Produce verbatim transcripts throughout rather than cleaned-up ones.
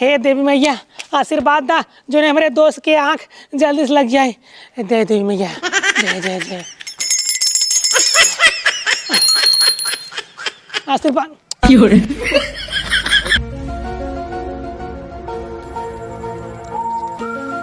हे देवी मैया, आशीर्वाद दा, जोने हमरे दोस्त के आँख जल्दी से लग जाए। दे देवी मैया, जय, जय, जय। आशीर्वाद। क्यों रे?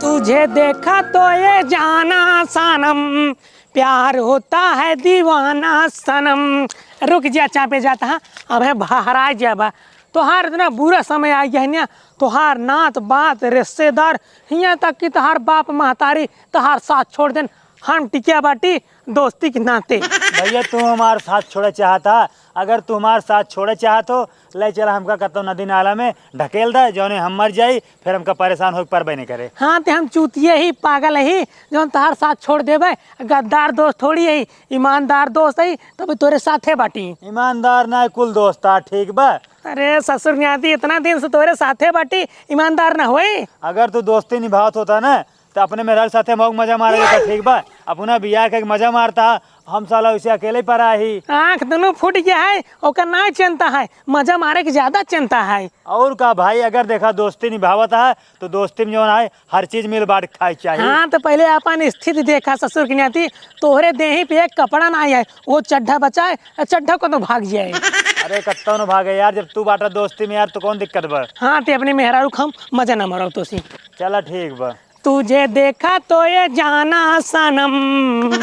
तुझे देखा तो ये जाना सनम, प्यार होता है दीवाना सनम। रुक जा, चापे जाता है, अब है बहरा जाबा। तोहार इतना बुरा समय आ गया है ना, तोहार नात बात रिश्तेदार, हियाँ तक कि तोहार बाप महतारी तोहार साथ छोड़ देन। हम टिकिया बाटी दोस्ती के नाते। भैया, तू हमार साथ छोड़े चाहत हा? अगर तू हमार साथ छोड़े चाहत हो, ले चला हमका कतौ नदी नाला में ढकेल दे, जौने हम मर जाई, फिर हमका परेशान होके परबे नहीं करे। हाँ, ते हम चूतिया ही, पागल ही, जौन तोहार साथ छोड़ देबे। गद्दार दोस्त थोड़ी है, ईमानदार दोस्त है, तभी तोरे साथे बाटी। ईमानदार ना, कुल दोस्त आ, ठीक बा? अरे ससुर न्याती, इतना दिन से तोरे साथे बाटी, ईमानदार ना होई? अगर तू दोस्ती निभावत होता ना, तो अपने मेहरारू साथे मौज मजा मारे लेता, ठीक बा? अपना बियाह के मजा मारता, हम साला उसे अकेले ही परा ही। आँख दोनों फूट गया है, ओकर ना चिंता है, मजा मारे के ज्यादा चिंता है। और का भाई, अगर देखा दोस्ती निभावत है, तो दोस्ती में जौन है, हर चीज मिल बांट के खाए के चाही। हाँ, तो पहले अपन स्थिति देखा ससुर के न्याती, तोहरे देही पे एक कपड़ा ना आए, वो चड्ढा बचाए, चड्ढा को तो भाग जाए। अरे कत्तो न भागे यार, जब तू बाटा दोस्ती में यार, तो कौन दिक्कत बा? हाँ, ते अपने मेहरारू खम मजा ना मारो तो सी। चला ठीक बा। तुझे देखा तो ये जाना सनम।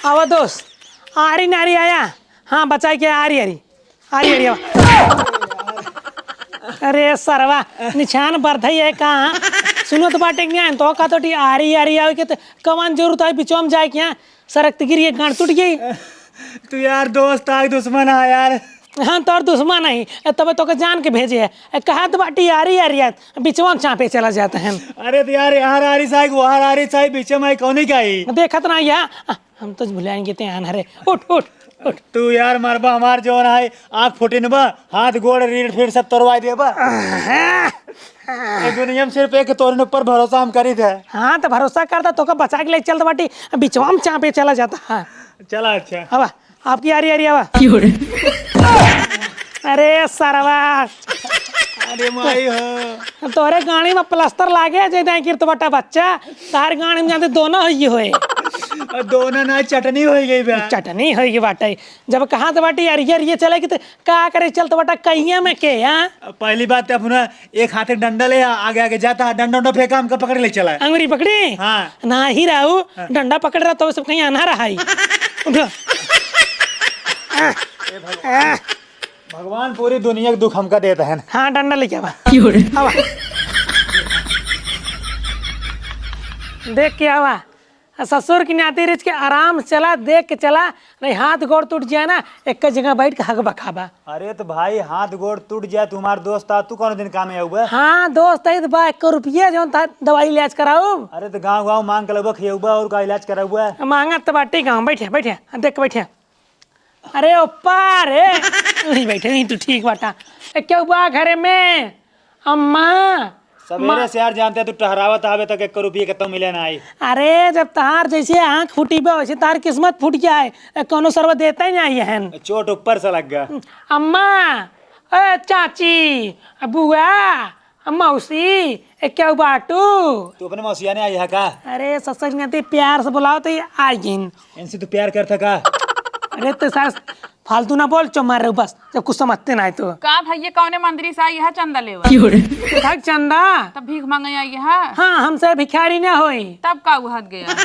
आवा दोस्त, आरी नारी आया। हाँ, बचाई के आरी आरी। आरी आरी आवा। अरे सरवा, निछान बरधई है का? सुनो तो बाटे कि नहीं, तो का तो टी आरी आरी आवे के तो कवन जरूरत है बिचवा में जाए के? यहाँ सरक त गिर के गांड टूट गई। तू यार दोस्त आग दुश्मन आ यार। हाँ, तोर दुश्मन है, ए, तबे तोके जान के भेजे है। ए, कहा तो बाटी यारी यारी यार, बिचवा में चापे चला जाता है। अरे तो यार, यहाँ आरी साहब, वहाँ आरी साहब, बीच में कौन ही का ही? देखत ना या, आ, हम तो भुलाएंगे ते आन हरे। उठ, उठ, उठ। तू यार मरबा हमार जौन है, आँख फुटिन बा, हाथ गोड़ रीढ़ फीढ़ सब तोड़वाई देबा। आहा। ए दुनिया में सिर्फ एक तोरे ऊपर भरोसा हम करी थे। हाँ, तो भरोसा करता, तोका बचा के ले चलत बाटी, बिचवा में चापे चला जाता। हाँ। चला अच्छा। अब आपकी आरी, आरी आवा। क्यों रे? अरे सरवा। अरे माई हो। तोरे गाड़ी में प्लास्टर लागे जे दाई गिरत बाटा बच्चा, तार गाड़ी में जाते दोनों होई होए। दोनों ना, चटनी होई गई बा। चटनी होई गई बाटे। जब कहा त बाटी अरिये अरिये चले कि त का करे चलत बाटा कहिया में के, हाँ? पहली बात तो अपना एक हाथ एक डंडा ले आ-, आगे आगे जाता है, डंडा उंडा फेंका, हमका पकड़ ले चला है। अंगुरी पकड़ी? हाँ। ना ही रहू, हाँ। डंडा पकड़ रहा तो सब कहीं आना रहा है। उठो। ए भगवान, भगवान पूरी दुनिया के दुख हमका देता है। हाँ, डंडा लेके आवा। क्यों रे? आवा। देख के आवा। आ ससुर की नाती रिच के आराम से चला, देख के चला, नहीं हाथ गोड़ टूट जाए ना, एक जगह बैठ के हग बखाबा। अरे तो भाई, हाथ गोड़ टूट जाए, तुम्हार दोस्त आ, तू कौन दिन काम में आऊबा? हाँ, दोस्त है तो बा, एक रुपये जौन था दवाई इलाज कराऊ। अरे तो गाँव गाँव मांग के लउबा, खियउबा और का इलाज कराउबा? मांगत तो बाटी गाँव, बैठे, बैठे, देख बैठे। अरे ओप्पा रे, नहीं बैठे, नहीं तू ठीक बाटा। ए, क्यों बा घरे में? अम्मा, सवेरे अम्मा। से यार जानते तू टहरावत आवे तक एक रुपये के तो मिले ना आई। अरे जब तहार जैसे आँख फूटी बा वैसे तहार किस्मत फूट गया है। ए, कौनो सरवा देता ही नहीं है। चोट ऊपर से लग गया। अम्मा, ए चाची, बुआ, मौसी, ए, क्यों बाटू? तू अपने मौसिया ने आई है का? अरे ससुर नाती प्यार से बुलाओ तो ये आ गइन। इनसे तू प्यार करता का? अरे तो सास फालतू ना बोल, चुप मार रहे बस, जब कुछ समझते ना है तो। का भैया कौने मंदिर से आई है चंदा लेवा? क्यों रे? भाग चंदा। तब भीख मांगे आई है? हाँ, हमसे भिखारी ना होई। तब का उहद गया?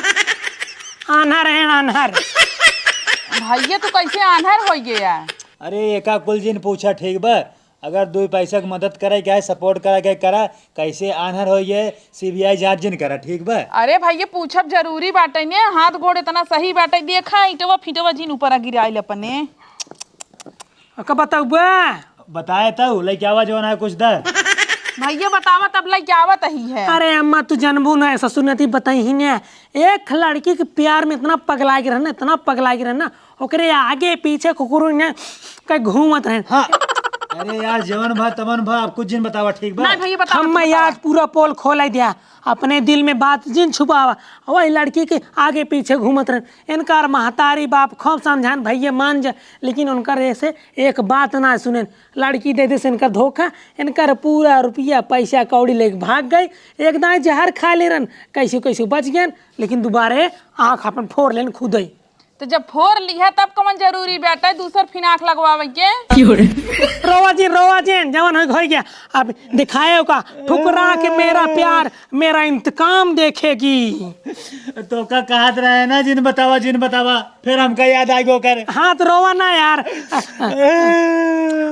आन्हर है, आन्हर। भैया तू कैसे आन्हर हो गया? अरे एका कुल जिन पूछा ठीक बा, अगर दुई पैसा के मदद करे के है, सपोर्ट करे के करा, कैसे आन्हर हो ये सीबीआई जांच जिन करा, ठीक बा? अरे भैया, पूछब जरूरी बाटे ने, हाथ गोड़ इतना सही बाटे, देखा ईंटवा फींटवा जिन ऊपर गिराइल अपने। का बताऊ बा? बताए तो, लेके आवा जो ना कुछ दे। भैया बतावा तब लेके आवत ही है। अरे अम्मा, तू जनबू ना, ससुर नती बताई ही ने। एक लड़की के प्यार में इतना पगला के रहना, इतना पगला के रहना, ओकरे आगे पीछे कुकुर ने कहीं घूमत रहे। हाँ। अरे यार, जवन भा तवन भा, अब कुछ जिन बतावा, ठीक बा? नहीं भैया, बतावा, हम तू मैं बतावा। यार पूरा पोल खोल दिया, अपने दिल में बात जिन छुपावा। वही लड़की के आगे पीछे घूमत रहन, इनकार महतारी बाप खूब समझान, भैया मान जा, लेकिन उनकर ऐसे एक बात ना सुनेन। लड़की दे दे से इनकर धोखा, इनकर पूरा रुपया पैसा कौड़ी लेके भाग गई। एक दाई जहर खा ले रहन, कैसे कैसे बच गए, लेकिन दोबारे आँख अपन फोड़ लेन खुद ही। तो जब फोड़ लिहा तब कौन जरूरी बाटे दूसर फिर आँख लगवावे के? रोवा जी, रोवा जी, जवन हो, हो गया। अब दिखाए का ठुकरा के मेरा प्यार, मेरा इंतकाम देखेगी। तो का कहत रहे ना, जिन बतावा, जिन बतावा, फिर हमका याद आ गयो कर। हाँ, तो रोवा ना यार।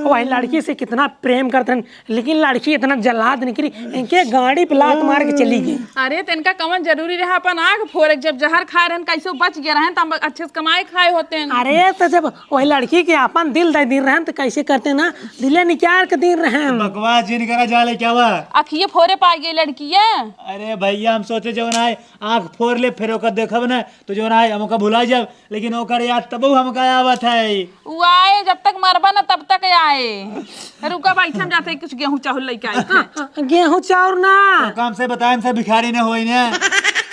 वही लड़की से कितना प्रेम करते हैं, लेकिन लड़की इतना जल्लाद निकली, इनके गाड़ी पे लात मार के चली गई। अरे, तो इनका कवन जरूरी रहा अपन आँख फोड़े, जब जहर खाए रहन, कैसे बच गए रहन, तो हम अच्छे से कमाए खाए होते हैं। अरे, तो जब वही लड़की के अपन दिल दे दी रहन, तो कैसे करते ना, दिले निकाल के दी रहन। बकवास जिन करा, जाले क्या हुआ? अखिए फोड़े पाई गई लड़की है। अरे भैया, हम सोचे जवन आए आँख फोड़ ले, फिर ओकर देखब ना, तो जवन आए हम ओकर भुला जाब। लेकिन ओकर याद तबहु हमका आवत है। उ आए, जब तक मरबा ना तब तक आए। रुका, बैठे हम जाते हैं, कुछ गेहूं चाउर लेके आई थे। गेहूं चाउर ना। तो काम से बताए, हमसे भिखारी न होई ने।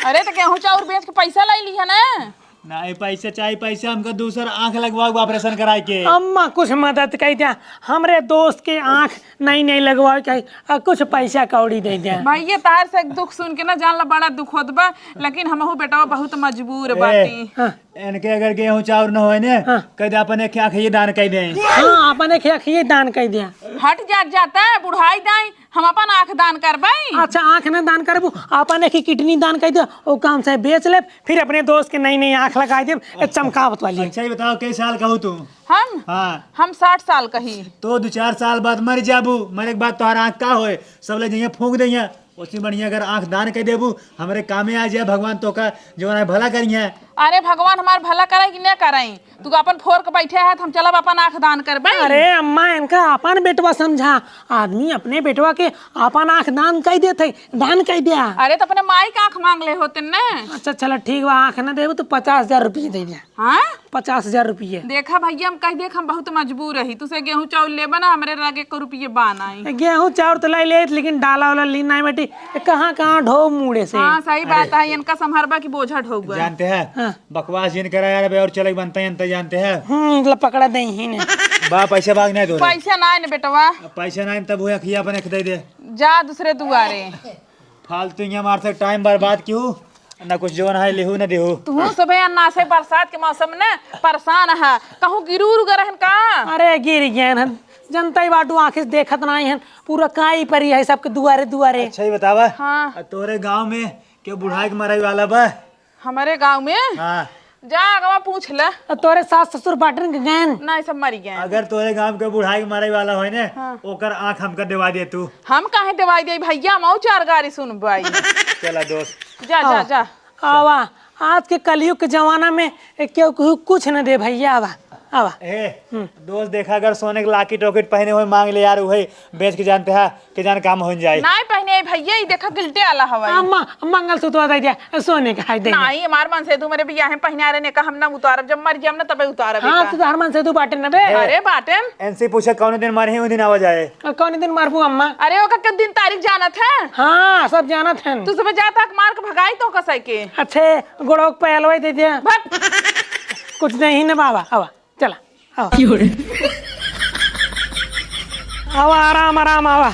अरे तो गेहूं चाउर बेच के पैसा ले ली है ना। नहीं, पैसा चाहिए, पैसा हमका दूसर आँख लगवाओ, ऑपरेशन कराए के। अम्मा कुछ मदद कर दिया, हमरे दोस्त के आँख नहीं नहीं लगवाओ के, आ, कुछ पैसा कौड़ी दे दिया। भैया, तार से दुख सुन के ना, जान ला, बड़ा दुख होत बा, लेकिन हमहू बेटवा बहुत मजबूर ए, बाटी। हाँ। इनके अगर गेहूं चाउर न होए ने, हाँ। कह दे अपन एक आँख ये दान कह दे। हाँ, अपन एक आँख ये दान कह दे। हट जात जाता है, बुढ़ाई दाई, हम अपन आँख दान करबई। अच्छा, आँख न दान करबू, अपन एक ही किडनी दान कह दे, ओ काम से बेच ले, फिर अपने दोस्त के नई नई आँख लगा दे, ए चमकावत वाली। अच्छा, ये बताओ, कई साल का हो तू? हम? हाँ। हम साठ साल का ही। तो दो चार साल बाद मर जाबू, मरे के बाद तोहर आँख का होए? सब ले जइया फूंक दइया। ओसे बढ़िया अगर आँख दान कर देबू, हमरे कामे आ जाए, भगवान तोका जवन है भला करिहे। अरे भगवान हमार भला करे कि न करे, तू अपन फोर के बैठे है, हम चलब अपन आँख दान करबे। अरे अम्मा, इनका अपन बेटवा समझा, आदमी अपने बेटवा के अपन आँख दान कर देत है, दान कर दिया। अरे तो अपने माई का आँख मांग ले होते न। अच्छा चला ठीक बा, आँख न देबू तो पचास हजार रुपये दे दिया। हाँ? पचास हजार रुपये। देखा भैया, हम कह देख, हम बहुत मजबूर रही, तुसे गेहूं चाउर लेबा ना, हमरे लगे एको रुपये बा नाई। गेहूं चाउर तो लाई लेत, लेकिन डाला वाला लीन नाई बेटी, कहाँ कहाँ ढो मुड़े से। हाँ, सही बात है, इनका संभरबा की बोझा ढोउआ। जानते हैं, हाँ। बकवास जिन करा यार, अबे और चले बनता है, अंत जानते हैं। हम्म, मतलब पकड़ा दे ही ने। बा, पैसा भाग नहीं दो रे। पैसा ना ने बेटवा। अब पैसा ना तब हुआ खिया अपन एक दे दे। जा दूसरे दुआरे। फालतू यहाँ मार से टाइम बर्बाद क्यों? ना कुछ जवन है, लिहू ना देहू। तू सुबह अन्ना से बरसात के मौसम में परेशान है, कहूँ गिरू उरू गए रहन का? अरे गिर गए हन, जनता ही बाटू आँखी से देखत नाई हन, पूरा काई परी है सबके दुआरे दुआरे। अच्छा ही बतावा, हाँ। आ तोरे गाँव में केहू बुढ़ाई के मराई वाला बा? हमारे गाँव में? हाँ। जा आगवा पूछ ले। आ तोरे सास ससुर बाटन के गएन? नहीं, सब मरी गए। अगर तोरे गाँव के बुढ़ाई के मराई वाला होय ने, हाँ। ओकर आँख हमका देवा दे तू। हम काहे देवाई देई भैया, हम और चार गारी सुनबाई। चला दोस्त। जा, जा, आवा। जा। आवा, आज के कलयुग के जमाना में केहू केहू कुछ न दे भैया, आवा, आवा। ए, हम्म। दोस्त देखा, अगर सोने के लाकिट ओकिट पहने होय मांग ले यार, उहे बेच के जानते हैं, के जान काम हो जाए। नाई पहने भैया, ई देखा गिल्टे आला हवाई। अम्मा, मंगलसूत्र दे दिया, सोने का है, दे दिया। नाई, हमार मन से तू मेरे बियाह में पहने आ रहे ने का, हम ना उतारब, जब मर जाम ना तबे उतारब हाँ, एका। तो हमार मन से तू बाटे न बे। अरे बाटे। इनसे पूछे कौन दिन मरे हैं, वो दिन आवा जाए। और कौन दिन मरबू अम्मा? अरे ओका के दिन तारीख जानत है? हाँ, सब जानत हैं। तू सब जा तक मार के भगाई तो कसै के। अच्छे, गोड़ों के पैलवाई दे दिया। भग। कुछ नहीं न बाबा, आवा, चला, आवा। आवा, आराम, आराम, आवा।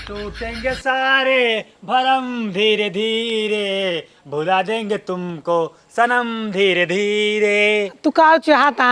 टूटेंगे सारे भरम धीरे धीरे, भुला देंगे तुमको सनम धीरे धीरे। तू का चाहता?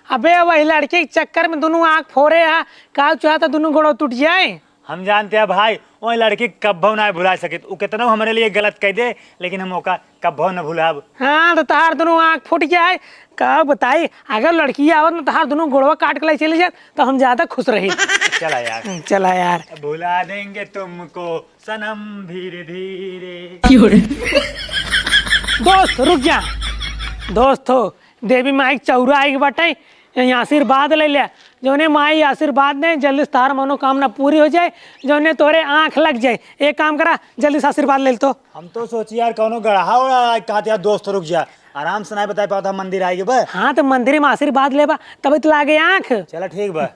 अबे वही लड़की के चक्कर में दुनू आँख फोरे है, का चाहता दुनू गोड़ो टूट जाए? हम जानते हैं भाई, वही लड़की कब्बो ना भुला सकित। उ कितना हमरे लिए गलत कह दे, लेकिन हम ओका कब्बो न भुलाब। हाँ, तो तहार दुनू आँख फूट जाए, का बताई, अगर लड़की आवत ना तहार दुनू गोड़वा काट के ले चली जाए, तो हम ज्यादा खुश रही। चला यार। हम्म, चला यार। भुला देंगे तुमको सनम धीरे धीरे। दोस्त, रुक जा। दोस्त हो, देवी माई के चौरा आइके बाटे, यहीं आशीर्वाद ले ले। जौने माई आशीर्वाद दे, जल्दी से तार मनोकामना पूरी हो जाए, जौने तोरे आँख लग जाए। एक काम करा, जल्दी से आशीर्वाद ले ले तो। हम तो सोची यार, कौनो गड़हा उड़ा कहत यार, दोस्त रुक जा, आराम से नहीं बताए पावत, हम मंदिर आइके बा। हाँ, तो मंदिर में आशीर्वाद लेबा, तभी तो लागे आँख। चला ठीक बा।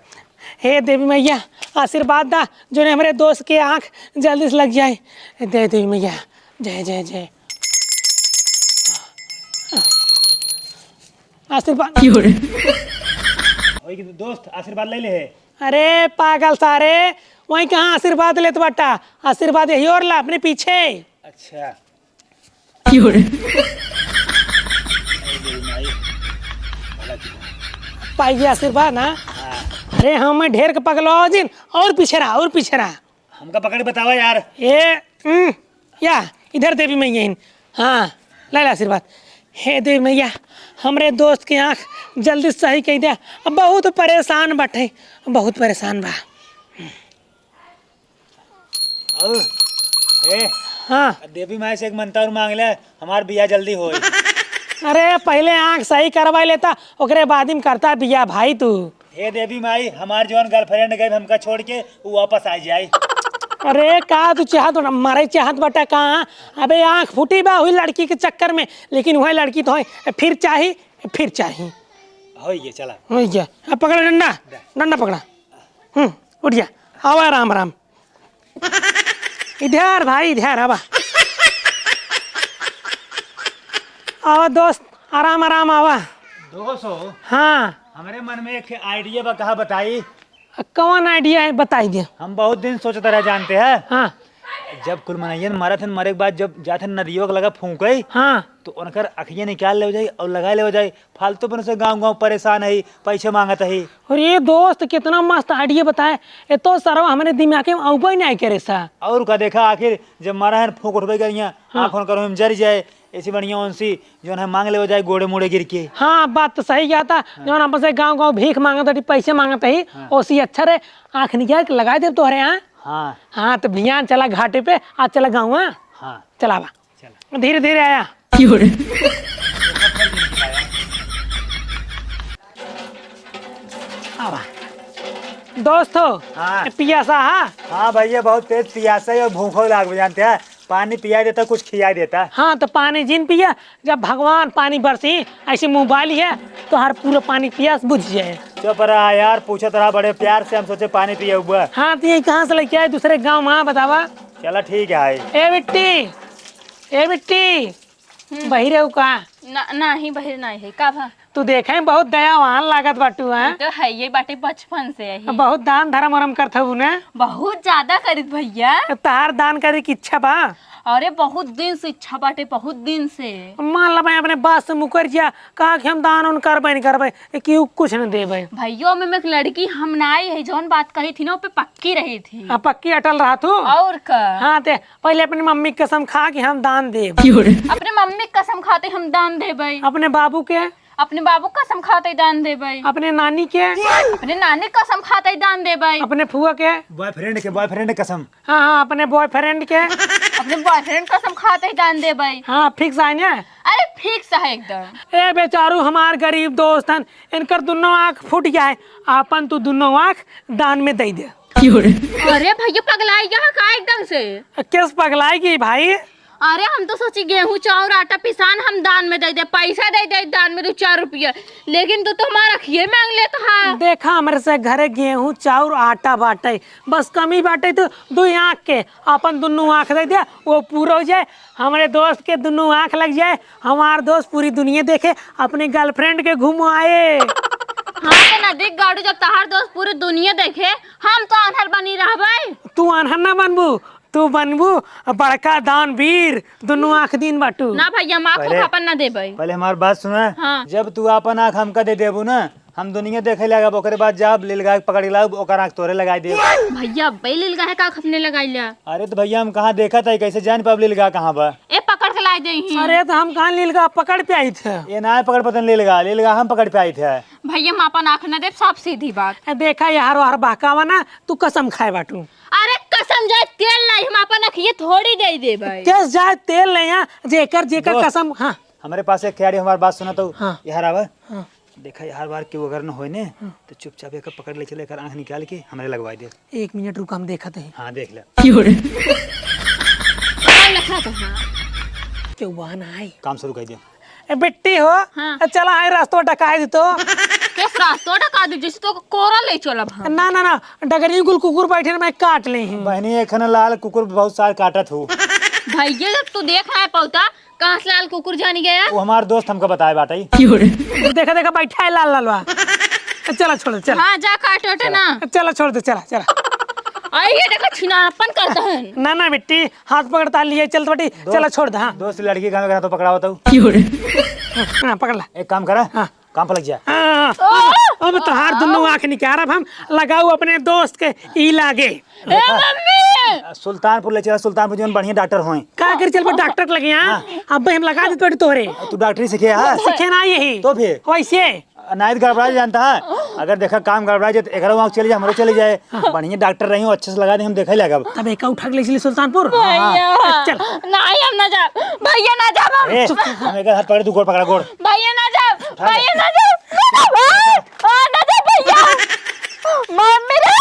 हे देवी मैया, आशीर्वाद दा, जोने हमरे दोस्त के आँख जल्दी से लग जाए। दे देवी मैया, जय, जय, जय। आशीर्वाद। क्यों रे? वही कि दोस्त आशीर्वाद ले ले है। अरे पागल सारे, वहीं कहाँ आशीर्वाद लेत बाटा? आशीर्वाद यही और ला, अपने पीछे। अच्छा। क्यों रे? पाई गया आशीर्वाद ना? हाँ। अरे हम ढेर के पगलो जिन, और पीछे रहा, और पीछे रहा। हमका पकड़ के बतावा यार। ए, उम, या, इधर देवी मैया इन। हाँ, ले ले आशीर्वाद। हे देवी मैया, हमरे दोस्त के आँख जल्दी सही कई दे। अब बहुत परेशान बाटे, बहुत परेशान बा। और, ए, हाँ। देवी माई से एक मंत्र और मांग ले, हमार बियाह जल्दी होई। अरे, पहिले आँख सही करवाई लेता, ओकरे बाद में करता बियाह भाई तू। हे देवी माई, हमार जौन girlfriend गई हमका छोड़ के, उ वापस आ जाए। अरे, का तू चाहत बा, मरे चाहत बाटा का? अबे, आँख फूटी बा हुई लड़की के चक्कर में, लेकिन वह लड़की तो है, फिर चाही, फिर चाही। हो ये, चला। हो ये, अब पकड़ा डंडा, डंडा पकड़ा। हम्म, उठ जा, आवा आराम आराम। इधर भाई, इधर आवा। आवा दोस्त, आराम, आराम आवा। दोस्त हो? हाँ। हमरे मन में एक idea बा, कहा बताई? कौन idea है, बताई दे। हम बहुत दिन सोचत रहे, जानते हैं? हाँ। जब कुल मनइयन मरत हन, मरे के बाद जब जात हन नदियों के लगा फूंके, हाँ। तो उनकर अखियाँ निकाल ले जाई और लगा ले जाई। फालतू पन से गाँव गाँव परेशान है, पैसे मांगत है। अरे दोस्त, कितना मस्त idea बताए। ये तो सरवा हमरे दिमाग में आउबे नहीं करे सा। और का, देखा, आखिर जब मरा है, फूंक उठबे करिया, हाँ। आँख उनकर हम जर जाए, ऐसी बढ़िया उनसी जौन है मांग ले जाए गोड़े मुड़े गिर के। हाँ, बात तो सही कहता। हाँ। जौन आपस से गाँव गाँव भीख मांगत है, पैसे मांगत है, हाँ। ओसी अच्छा रहे, आँख निकाल के लगा दे तोहरे यहाँ। हाँ। हाँ, तो भियान चला घाटे पे, आज चला गाँव, हाँ? हाँ। चला बा। चला। धीरे धीरे आया। क्यों रे? आवा। दोस्त हो, हाँ। पियासा हा? हाँ भैया, बहुत तेज पियासा है और भूखो लाग गए, जानते हैं? पानी पिया देता, कुछ खिया देता। हाँ, तो पानी जिन पिया, जब भगवान पानी बरसी, ऐसे मुँह बाली है, तो हर पूरा पानी पियास बुझ जाए। चुप रहा यार, पूछत रहा, बड़े प्यार से हम सोचे पानी पिए हुआ। हाँ, तो ये कहाँ से लेके आए दूसरे गाँव में, बतावा? चला ठीक है। ए बिट्टी, ए बिट्टी, हम्म। बहिरे हो का? ना, नाही, बहिरे नाही है। का भा? तू देखे बहुत दयावान लागत बाटू, हैं? तो है ये बाटे बचपन से यही। बहुत दान धर्म वरम करत हऊ ने? बहुत ज्यादा करित भैया। तो तहार दान करे की इच्छा बा? अरे बहुत दिन से इच्छा बाटे, बहुत दिन से। मान ला मैं अपने बात से मुकर जा, कहा कि हम दान उन करबे नहीं करबे, कि उ कुछ न देबे। भैया, में एक लड़की हम ना आई है, जौन बात कही थी ना, वो पे पक्की रही थी। आ, पक्की अटल रहा तू? और का? हाँ, ते पहले अपने मम्मी की कसम खा कि हम दान देब। अपने मम्मी की कसम खाते हम दान देबै। अपने बाबू के? अपने बाबू की कसम खाते दान देबै। अपने नानी के? अपने नानी की कसम खाते दान देबै। अपने फुआ के? Boyfriend के, boyfriend कसम। हाँ, हाँ, अपने boyfriend के। अपने boyfriend कसम खाते ही दान देबै। हाँ, fix है ना? अरे, fix है एकदम। ए बेचारू, हमार गरीब दोस्त हन, इनकर दुनो आँख फूट गया है, आपन तू दुनो आँख दान में दे दे। अरे भैया, पगलाई गया है का एकदम से? केस पगलाई गई भाई? अरे, हम तो सोची गेहूं, चाउर, आटा पिसान हम दान में दे दे, पैसा दे दे दान में दो चार रुपया, लेकिन तू तो हमार अखिए मांग लेत हा। देखा, हमरे से घरे गेहूं, चाउर, आटा बाटे, बस कमी बाटे तो दुई आँख के, आपन दुनू आँख दे दे, वो पूरा हो जाए। हमरे दोस्त के दुनू आँख लग जाए, हमार दोस्त पूरी दुनिया देखे, अपनी girlfriend के घुमाए। हाँ, तो नदी गाड़ू, जब तहार दोस्त पूरी दुनिया देखे, हम तो आन्हर बनी रहबै। तू आन्हर ना बनबू, तू बनबू बड़का दानवीर, दुनू आँख दीन बाटू। ना भैया, हम आँख पहले, उखापन ना देबै। पहले हमार बात सुना। हाँ। जब तू आपन आँख हमका दे देबू ना, हम दुनिया देखे लागब, ओकरे बाद जाब लीलगाय के पकड़ के लाब, ओकर आँख तोरे लगाई देब। भैया, अब्बे लीलगाय का आँख अपने लगाई ला। अरे तो भैया, हम कहाँ देखत है, कैसे जान पाब लीलगाय कहाँ बा? ए, पकड़ के लाई देही। अरे तो हम कहाँ लीलगाय पकड़ पे आई थे? ये ना पकड़ पतन लीलगाय, लीलगाय हम पकड़ पे आई थे। भैया, हम आपन आँख ना देब, साफ सीधी बात। ए, देखा यार, हर बहकावा ना, तू कसम खाए बाटू। अरे कसम जाए तेल नहीं, हम आपन अखिए थोड़ी दे देबै। केस जाए तेल नहीं, हाँ, जेकर, जेकर दोस्त, कसम, हाँ। हमरे पास एक खिलाड़ी, हमार बात सुना तो। हाँ। यार आवा। हाँ। देखा, यार बार केहू अगर न होए ने, हाँ। तो चुपचाप एकर पकड़ ले चले, एकर आँख निकाल के हमरे लगवाई दे। एक मिनट रुका, हम देखत हैं। हाँ, देख ले। कौन लखा तो हाँ? केहू बा ना आई। काम शुरू कर दे। ए, बिट्टी हो। हाँ। ए, चला, आई रास्ता डकाई दी तो। केस रास्तो ढका दे, जैसे तो कोरा ले चलब हम। ना, ना, ना, डगरी कुल कुकुर बैठे न, मैं काट ले ही। बहनी, एक है ना लाल कुकुर बहुत सार काटत हूँ। भैया, जब तू देख रहा है पौता, कहाँ से लाल कुकुर जानी गया? वो हमार दोस्त हमका बताए बाटे। देखा, देखा, बैठा है लाल लालवा। चला, छोड़ दे, चला। हाँ, जा काट ओटे ना। चला, छोड़ दे, चला, चला। आई ये देखा, छिनारपन करता है। ना, ना, बिट्टी, हाथ पकड़ता लिए, चल तो बेटी, दोस्त, चला, छोड़ दे, हाँ। दोस्त लड़की का तो पकड़ाओ तो। हाँ, पकड़ ला। एक काम करा, हाँ। काम पर लग जा। हाँ, हाँ, अब, अब तोहार दुनू आँख निकारब हम, लगाऊ अपने दोस्त के ई लागे। ए, देखा? मम्मी! सुल्तानपुर ले चला, सुल्तानपुर जौन बढ़िया डॉक्टर होए। का कर चल पर डॉक्टर के लगे, हाँ? हाँ। अब हम लगा दे तोरे तोरे। तू डॉक्टरी सीखे, हाँ? सीखे ना यही। तो फिर? वैसे? नाइत गड़बड़ा जानता है। अगर देखा काम गड़बड़ा जाए तो एकरो वहाँ चले जाए, हमरो चले जाए। बढ़िया डॉक्टर रही हो, अच्छे से लगा दे, हम देखे लगब। तब एक उठा के ले चली सुल्तानपुर। भैया। चल। नहीं, हम ना जाब। भैया ना जाब हम। ए, हम एक हाथ पकड़े, तू गोड़ पकड़ा, गोड़। भैया ना जाब। उठा ले। भैया ना जाब। ना जाब। आ, आ, ना जाब भैया। मम्मी रे